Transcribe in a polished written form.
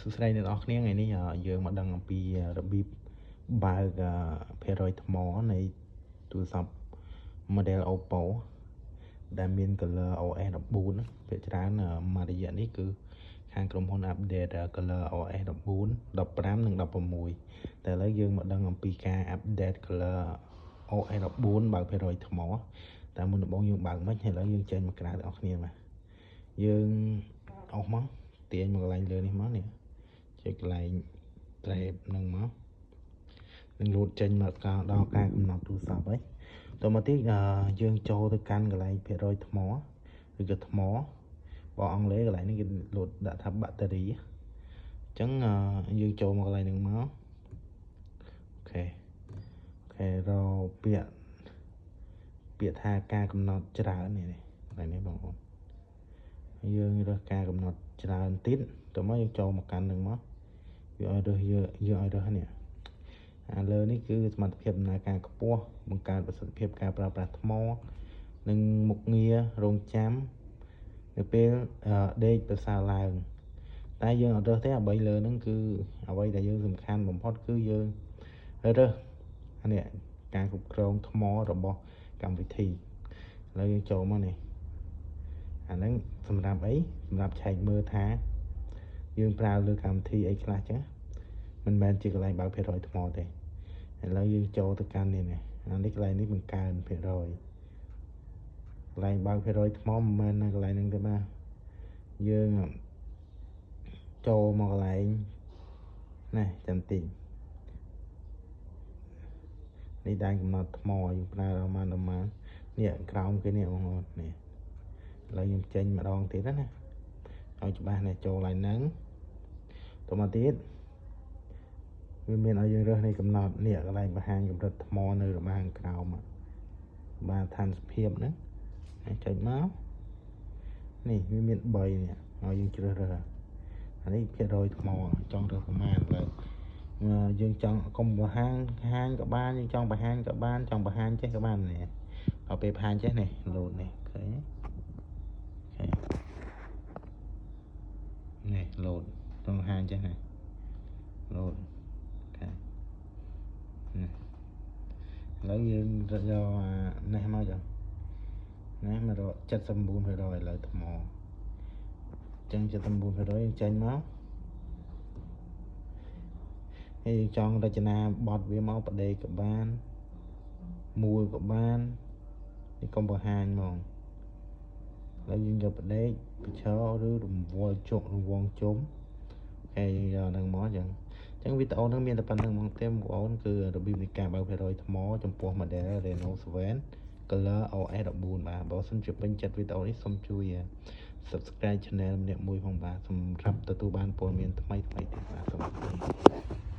សួស្តីអ្នកនរគ្នាថ្ងៃនេះយើងមកដឹងអំពីរបៀបបើកភាគរយថ្មនៃទូរស័ព្ទ model Oppo ដែលមាន color OS 14ភាគច្រើនមួយរយៈនេះគឺខាងក្រុមហ៊ុន update color OS 14 15និង16តែឥឡូវយើងមកដឹងអំពីការ update color OS 14បើកភាគរយថ្មតែមុនដំបូងយើងបើកមិនឥឡូវយើងចេញមកក្រៅទាំងអស់គ្នាបាទយើងអស់មកទាញមកកន្លែងលើនេះមកនេះចុចកន្លែងត្រេបនឹងមកនឹងលោតចេញមកដល់ការកំណត់ទូរស័ព្ទហើយតមកទៀតយើងចូលទៅកាន់កន្លែងភាគរយថ្មឬក៏ថ្មបើអង់គ្លេសកន្លែងនេះគេលោតដាក់ថា battery អញ្ចឹងយើងចូលមកកន្លែងហ្នឹងមក OK រកពាក្យពាក្យថាការកំណត់ច្រើននេះកន្លែងនេះបងប្អូនយើងរើសការកំណត់ច្រើនទៀតតមកយើងចូលមកកាន់នឹងមកវាឲ្យរើសយើងយើងឲ្យរើសនេះអាលើនេះគឺសមត្ថភាពដំណើរការខ្ពស់បង្កើនប្រសិទ្ធភាពការប្រើប្រាស់ថ្មនិងមុខងាររងចាំនៅពេលដេកប្រសើរឡើងតែយើងអត់រើសទេអ្វីលើហ្នឹងគឺអ្វីដែលយើងសំខាន់បំផុតគឺយើងរើសអានេះការគ្រប់គ្រងថ្មរបស់កម្មវិធីឥឡូវយើងចូលមកនេះអាហ្នឹងសម្រាប់អីសម្រាប់ឆែកមើលថាយើងប្រើលើកម្មវិធីអីខ្លះចឹងមិនមែនជាកន្លែងបើកភាគរយថ្មទេឥឡូវយើងចូលទៅកាន់នេះនេះអានេះកន្លែងនេះបង្កើនភាគរយកន្លែងបើកភាគរយថ្មមិនមែននៅកន្លែងហ្នឹងទេបាទយើងចូលមកកន្លែងនេះចាំតិចនេះដែនកំណត់ថ្មយើងប្រើដល់ម៉ានដល់ម៉ាននេះក្រោមគេនេះបងប្អូននេះឥឡូវខ្ញុំចេញម្ដងទៀតណាឲ្យច្បាស់នេះចូលឡើងហ្នឹងទៅមកទៀតវាមានឲ្យយើងរើសនៃកំណត់នេះកន្លែងបង្ហាញកម្រិតថ្មនៅរបាងក្រោមបាទឋានសភាពហ្នឹងហើយចុចមកនេះវាមាន3នេះឲ្យយើងជ្រើសរើសអានេះភាគរយថ្មចង់រើសប្រមាណឥឡូវយើងចង់កុំបង្ហាញហាញក៏បានយើងចង់បង្ហាញក៏បានចង់បង្ហាញចេះក៏បាននេះដល់ពេលបង្ហាញចេះនេះលោតនេះឃើញឃើញនេះលោតចង់បង្ហាញចេះនេះលោត OK នេះឥឡូវយើងយកអានេះមកចុះនេះ179%ឥឡូវថ្មអញ្ចឹង79%យើងចេញមកហើយយើងចង់រចនាបត់វាមកបដេកក៏បានមួលក៏បាននេះកុំបង្ហាញហ្មងឥឡូវយើងយកបដេកបញ្ឈរឬរង្វល់ជុករង្វង់ជុំ OK យើងយកហ្នឹងមកអញ្ចឹងអញ្ចឹងវីដេអូហ្នឹងមានតែប៉ុណ្្នឹងហ្មងទេបងប្អូនគឺរបៀបនៃការបើកភាគរយថ្មចំពោះ model Reno 7 Color OS 14បាទបើសិនជាពេញចិត្តវីដេអូនេះសូមជួយ Subscribe Channel ម្នាក់មួយផងបាទសម្រាប់ទទួលបានព័ត៌មានថ្មីៗទៀតបាទសូមអរគុណ។